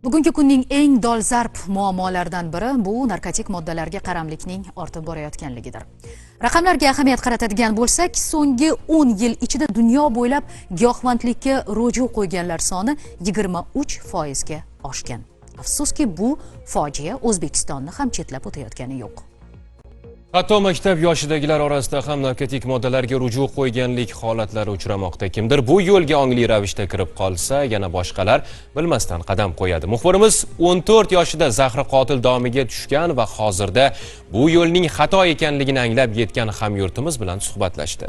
Bugungi kunning eng dolzarb muammolaridan biri bu narkotik moddalarga qaramlikning ortib borayotganligidir. Raqamlarga ahamiyat qaratadigan bo'lsak, so'nggi 10 yil ichida dunyo bo'ylab giyohvandlikka ruju qo'yganlar soni 23% ga oshgan. Afsuski, bu fojia O'zbekistonni ham chetlab o'tayotgani yo'q. Hatto maktab yoshidagilar orasida ham narkotik moddalarga ruju qo'yganlik holatlari uchramoqda. Kimdir bu yo'lga ongli ravishda kirib qolsa, yana boshqalar bilmasdan qadam qo'yadi. Muxbirimiz 14 yoshida zahri qotil domiga tushgan va hozirda bu yo'lning xato ekanligini anglab yetgan hamyurtimiz bilan suhbatlashdi.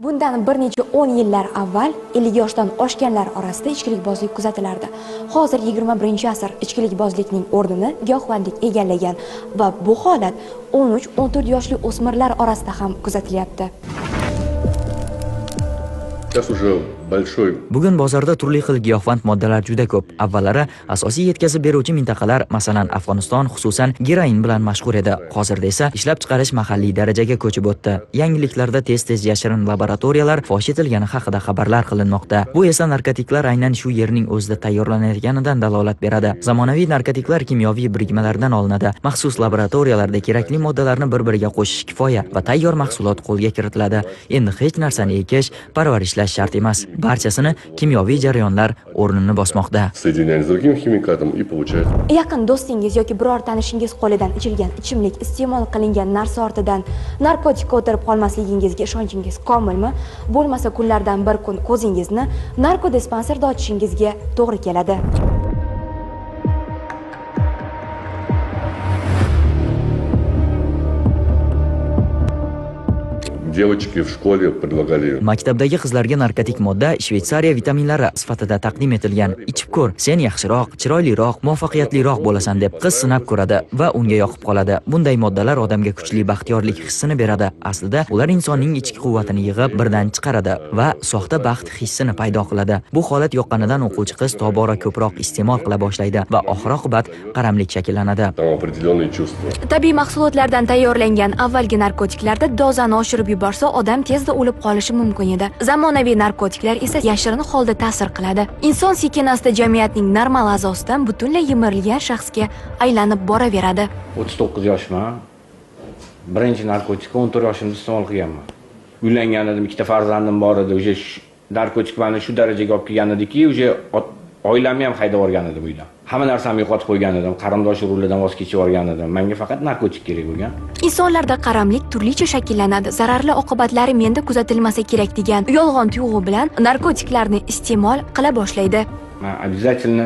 Bundan bir necha 10 yillar avval 50 yoshdan oshganlar orasida ichkilikbozlik kuzatilardi. Hozir 21-asr, ichkilikbozlikning o'rnini giyohvandlik egallagan va bu holat 13-14 yoshli o'smirlar orasida ham kuzatilyapti. Сейчас уже большой Bugun bozorda turli xil giyohvand moddalar juda ko'p. Avvallari asosiy yetkazib beruvchi mintaqalar, masalan, Afg'oniston, xususan geroin bilan mashhur edi. Hozirda esa ishlab chiqarish mahalliy darajaga ko'chib o'tdi. Yangiliklarda tez-tez yashirin laboratoriyalar fosh etilgani haqida xabarlar qilinmoqda. Bu esa narkotiklar aynan shu yerning o'zida tayyorlanayotganidan dalolat beradi. Zamonaviy narkotiklar kimyoviy birikmalardan olinadi. Maxsus laboratoriyalarda kerakli moddalarni bir-biriga qo'shish kifoya va tayyor mahsulot qo'lga kiritiladi. Endi hech narsani ekish, parvarishlash shart emas. Barchasini kimyoviy jarayonlar o'rnini bosmoqda. Соединяем с другим химикатом и получается Yaqin do'stingiz yoki biror tanishingiz qo'lidan ichilgan ichimlik, iste'mol qilingan narsa ortidan narkotikka o'tirib qolmasligingizga ishonchingiz komilmi? Bo'lmasa, kunlardan bir kun ko'zingizni narkodispanserda ochishingizga to'g'ri keladi. Девочки в школе предлагали Maktabdagi qizlarga narkotik modda Shvetsariya vitaminlari sifatida taqdim etilgan. Ichib ko'r, sen yaxshiroq, chiroyliroq, muvaffaqiyatliroq bo'lasan deb. Qiz sinab ko'radi va unga yoqib qoladi. Bunday moddalar odamga kuchli baxtiyorlik hissini beradi. Aslida ular insonning ichki quvvatini yig'ib, birdan chiqaradi va soxta baxt hissini paydo qiladi. Bu holat yoqqanidan o'quvchi qiz tobora ko'proq iste'mol qila boshlaydi va oxir oqibat qaramlik shakllanadi. Там определенные чувства. Tabiiy mahsulotlardan tayyorlangan avvalgi narkotiklarda dozani oshirib yuborsa, odam tezda o'lib qolishi mumkin edi. Zamonaviy narkotiklar esa yashirin holda ta'sir qiladi. Inson sekin asta jamiyatning normal a'zosidan butunlay yemirilgan shaxsga aylanib boraveradi. 39 yoshman. Birinchi narkotikni 14 yoshimda iste'mol qilganman. Uylangan edim, ikkita farzandim bor edi. Уже narkotik mani shu darajaga olib kelgan ediki, уже oilamni ham haydab yuborgan edim uydan. Hamma narsamni yo'qotib qo'ygan edim, qarindosh urug'lardan voz kechib yuborgan edim. Menga faqat narkotik kerak bo'lgan. Insonlarda qaramlik turlicha shakllanadi. Zararli oqibatlari menda kuzatilmasa kerak degan yolg'on tuyg'u bilan narkotiklarni iste'mol qila boshlaydi. Man обязательно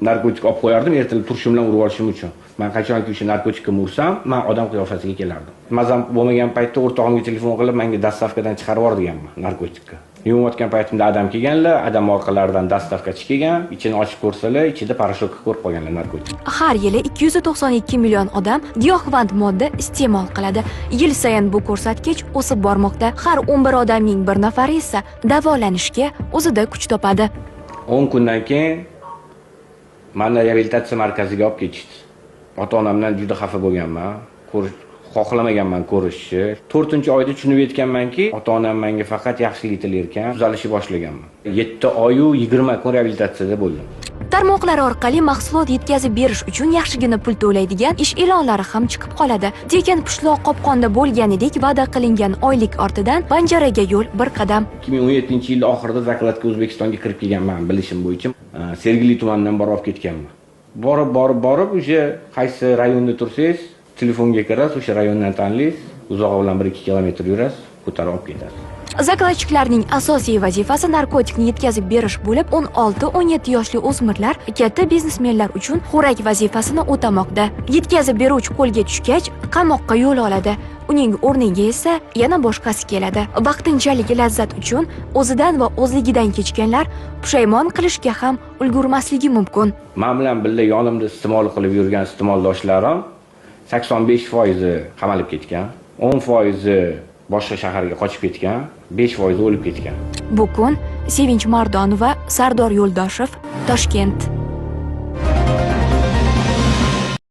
narkotik olib qo'yardim, ertalab turishim bilan urib olishim uchun. Man qachonki o'sha narkotikka ursam, man odam qiyofasiga kelardim. Mazam bo'lmagan paytda o'rtog'imga telefon qilib, menga доставка dan chiqarib yubor deganman narkotikka. Yuvayotgan paytimda adam kelganlar, adam orqalaridan доставка chi kelgan, ichini ochib ko'rsalar, ichida порошок ko'rib qolganlar narkotik. Har yili 292 million odam giyohvand modda iste'mol qiladi. Yil sayin bu ko'rsatkich o'sib bormoqda. Har 11 odamning bir nafari esa davolanishga o'zida kuch topadi. 10 kundan keyin mani reabilitatsiya markaziga olib ketishdi. Ota-onamdan juda xafa bo'lganman. Ko'rish xohlamaganman ko'rishni. 4-oyda tushunib yetganmanki, ota-onam menga faqat yaxshilik tilar ekan, tuzalishni boshlaganman. 7 oyu 20 kun reabilitatsiyada bo'ldim. Tarmoqlar orqali mahsulot yetkazib berish uchun yaxshigina pul to'laydigan ish e'lonlari ham chiqib qoladi. Tekin pishloq qopqonda bo'lganidek, va'da qilingan oylik ortidan panjaraga yo'l bir qadam. 2017 yil oxirida закладка O'zbekistonga kirib kelganman, bilishim bo'yicha. Sergeli tumanidan borib olib ketganman. Borib, borib, borib, o'sha qaysi rayonda tursangiz, telefonga kirasiz, o'sha rayondan tanlaysiz, uzog'i bilan 1-2 kilometr yurasiz, ko'tarib olib ketasiz. Закладчик larning asosiy vazifasi narkotikni yetkazib berish bo'lib, 16-17 yoshli o'smirlar katta biznesmenlar uchun xo'rak vazifasini o'tamoqda. Yetkazib beruvchi qo'lga tushgach, qamoqqa yo'l oladi. Uning o'rniga esa yana boshqasi keladi. Vaqtinchalik lazzat uchun o'zidan va o'zligidan kechganlar pushaymon qilishga ham ulgurmasligi mumkin. Man bilan birga yonimda iste'mol qilib yurgan iste'moldoshlarim 85 foizi qamalib ketgan, 10 foizi boshqa shaharga qochib ketgan, 5 foizi o'lib ketgan. Bu kun Sevinch Mardonova, Sardor Yo'ldoshev, Toshkent.